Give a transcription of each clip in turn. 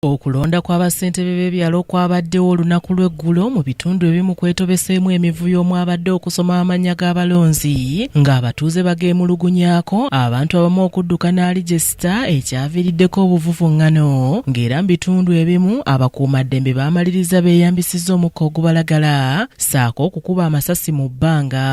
Okulonda kwa bassentebe b'ebyalo okwabaddewo olunaku lw'eggulo mu bitundu ebimu kwetobeseemu emivuyo omwabadde okusoma amannya g'abalonzi ng'abatuuze bageemulugunyaako abantu abamu okudduka n'alijesita ekyaviiriddeko obuvuvuŋŋano ng'era mu bitundu ebimu abakuumaddembe baamaliriza beeyambisizza omukka ogubalagala ssaako okukuba amasasi mu bbanga.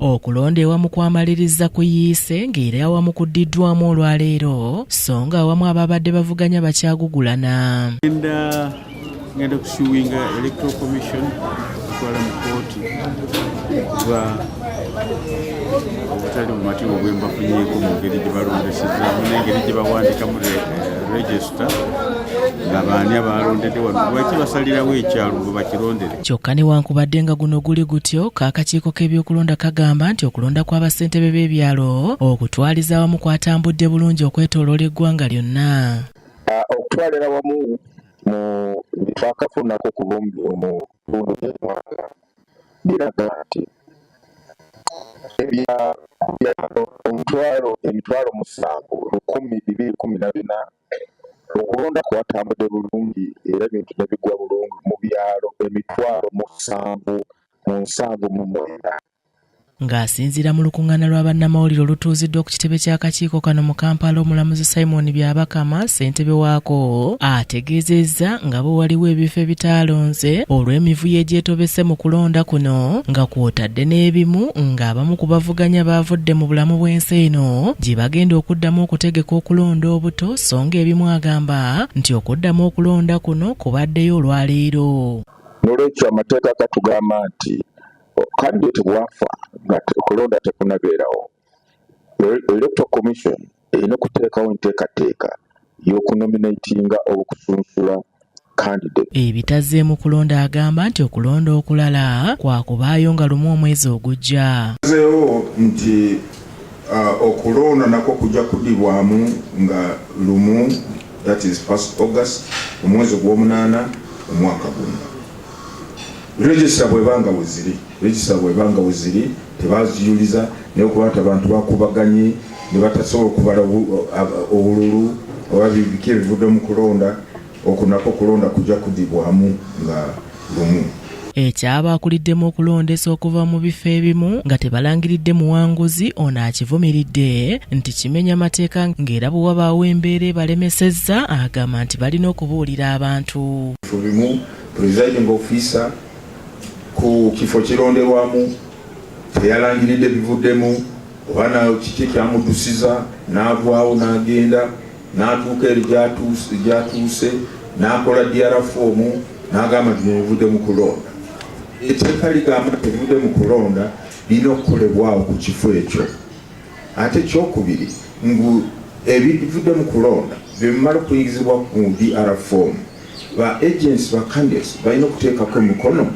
Okulonda ewamu kwamalirizza kuyiise ng'era awamu kuddiddwamu olwaleero so nga awamu ababadde bavuganya bakyagugulana. Ngenda kusuwinga Electoral Commission kutwala mu kooti kuba obutali bumativu bwe mbafunyeeko mu ngeri gye balondesezaamu n'engeri gye bawandikamu regisita nga baani abalondedde wano, lwaki basalirawo ekyalo bwe bakirondere. Kyokka newankubadde nga guno guli gutyo, k'akakiiko k'ebyokulonda kagamba nti okulonda kwa bassentebe b'ebyalo okutwaliza awamu kwatambudde bulungi okwetooloola eggwanga lyonna. Okutwalira wamu mu twakafunako ku mu bitundu by'eggwanga biraga nti ebyalo 7,214 okulonda kwatambudde bulungi era ebintu ne bigwa bulungi mu byalo 7,079. Ng'asinziira mu lukuŋŋaana lwa bannamawulire olutuuziddwa ku kitebe ky'akakiiko kano mu Kampala, omulamuzi Simon Byabakama ssentebe waako ategeezezza nga bwe waliwo ebifo ebitaalonze olw'emivuyo egyetobese mu kulonda kuno nga kw'otadde n'ebimu ng'abamu ku bavuganya baavudde mu bulamu bw'ensi eno gye bagenda okuddamu okutegeka okulonda obuto, so ng'ebimu agamba nti okuddamu okulonda kuno kubaddeyo olwaleero. N'olwekyo amateeka gatugamba nti kandidate bw'afa nga okulonda tekunabeerawo, Electoral Commission erina okuteekawo enteekateeka y'okunominatinga okusunsula candidate. Ebitazzeemu kulonda agamba nti okulonda okulala kwakubaayo nga lumu omwezi ogujja. Zeewo nti okulonda nakwo kujja kuddibwamu nga lumu, that is 1st August, omwezi ogw'omunaana omwaka guno. Register bwebanga weziri, register bwebanga weziri tebazijuliza, naye okuba nti abantu bakubaganye ne batasobola okubala obululu oba biki ebivudde mu kulonda, okwo nakwo kulonda kujja kuddibwamu nga lumu. Ekyaba akuliddemu okulondesa okuva mu bifo ebimu nga tebalangiridde muwanguzi, ono akivumiridde nti kimenya mateeka ng'era bwe wabaawo embeera ebalemesezza agamba nti balina okubuulira abantu. Bifo bimu presiding officer ku kifo kironderwamu teyalangiridde bivuddemu oba kiki ekyamudusiza n'avaawo n'agenda n'atuuka eri gy'atuuse n'akola DR form n'agamba nti bivudde mu kulonda. Etteeka ligamba nti ebivudde mu kulonda birina okukolebwawo ku kifo ekyo. Ate ekyokubiri ngu ebivudde mu kulonda bye bimala okuyingizibwa mu DR form, ba agents ba candidates balina okuteekako emikono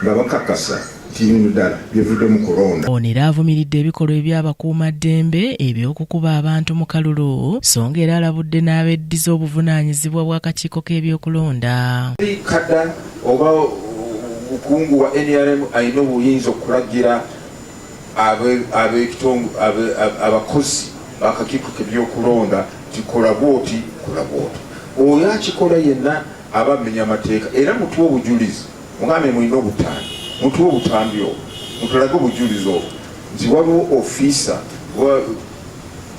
nga bakakasa nti bino ddala bivudde mu kulonda. Ono era avumiridde ebikolwa eby'abakuumaddembe eby'okukuba abantu mu kalulu, so ng'era alabudde n'abeddiza obuvunaanyizibwa bw'akakiiko k'ebyokulonda. Kada oba mukungu wa NRM alina obuyinza okulagira abakozi b'akakiiko k'ebyokulonda nti kola bw'oti, kola bw'oti. Oyo akikola yenna aba amenya amateeka, era mutuwe obujulizi. Mugambe mulina obutambi, mutuwe obutambi obwo, mutulage obujulizi obwo nti waliwo ofiisa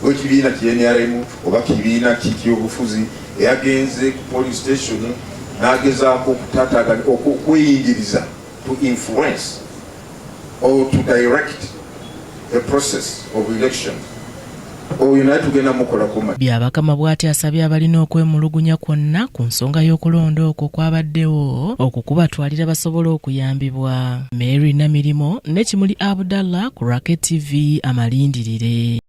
w'ekibiina ki NRM oba kibiina ki ky'obufuzi eyagenze ku police station n'agezaako okutaataaganya, okweyingiriza, to influence or to direct the process of election. Oyo naye tugenda mukolako. Byabakama bw'ati asabye abalina okwemulugunya kwonna ku nsonga y'okulonda okwo kwabaddewo okukubatwalira basobole okuyambibwa. Mary Namirimu ne Kimuli Abdallah ku Rocket TV amalindirire.